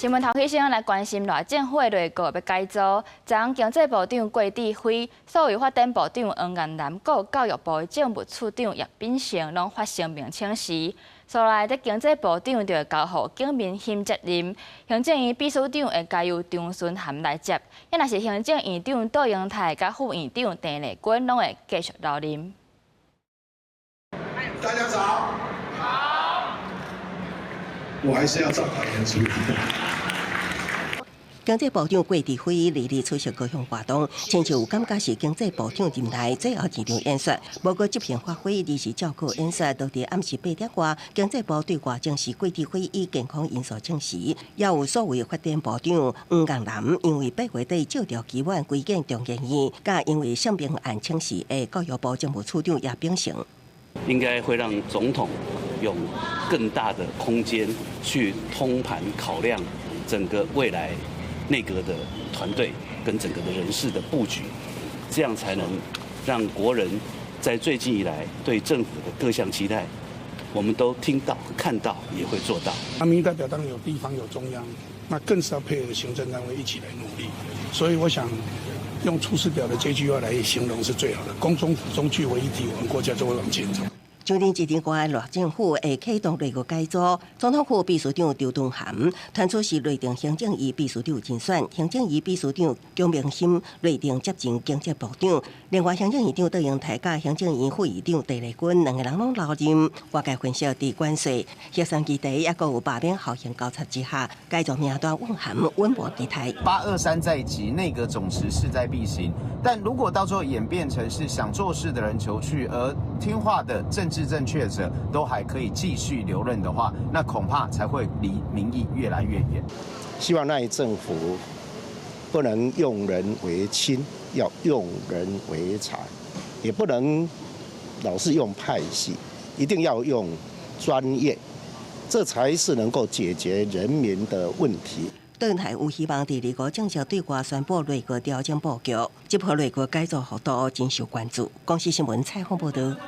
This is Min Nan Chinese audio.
新聞頭起先來關心賴政府的內閣欲改組，昨昏經濟部長郭智輝、數位發展部長黃彥南、佮教育部政務次長葉秉成攏發聲明請辭。所來的經濟部長就會交予景明欣接任，行政院秘書長會交由張惇涵來接。抑若是行政院長杜英台佮副院長鄭麗君攏會繼續留任。大家早。好。我還是要上台演出。經濟部長郭智輝禮日出席高雄活動，親像有感覺是經濟部長任內最後一場演說。無過執行發揮，臨時照顧演說，就佇暗時8點外，經濟部對外證實郭智輝以健康因素請辭，也有數位發展部長黃彥南因為8月底借調期滿歸建中研院，佮因為性平案請辭的教育部政務次長葉秉成。應該會讓總統有更大的空間去通盤考量整個未來內閣的團隊跟整個的人事的布局，這樣才能讓國人在最近以來對政府的各項期待，我們都聽到、看到，也會做到。那民意代表當然有地方有中央，那更是要配合行政單位一起來努力。所以我想用《出師表》的這句話來形容是最好的：宮中府中聚為一體，我們國家就會往前走。上任一年外，賴政府會啟動內閣改組，總統府秘書長張惇涵傳出是內定行政院秘書長人選，行政院秘書長姜明欣內定接任經濟部長。另外，行政院長杜英台佮行政院副院長鄭麗君兩個人攏留任。外界分析，佇關稅、核三議題抑閣有罷免效應交叉之下，改組名單蘊含穩步期待。 823在即，內閣總辭勢在必行。但如果到最後演變成是想做事的人求去，而聽話的政治正確者都還可以繼續留任的話，那恐怕才會離民意越來越遠。希望賴政府不能用人唯親，要用人唯才，也不能老是用派系，一定要用專業，這才是能夠解決人民的問題。鄧台有希望佇25正式對外宣布內閣調整布局，這波內閣改組幅度真受關注。公視新聞採訪報導。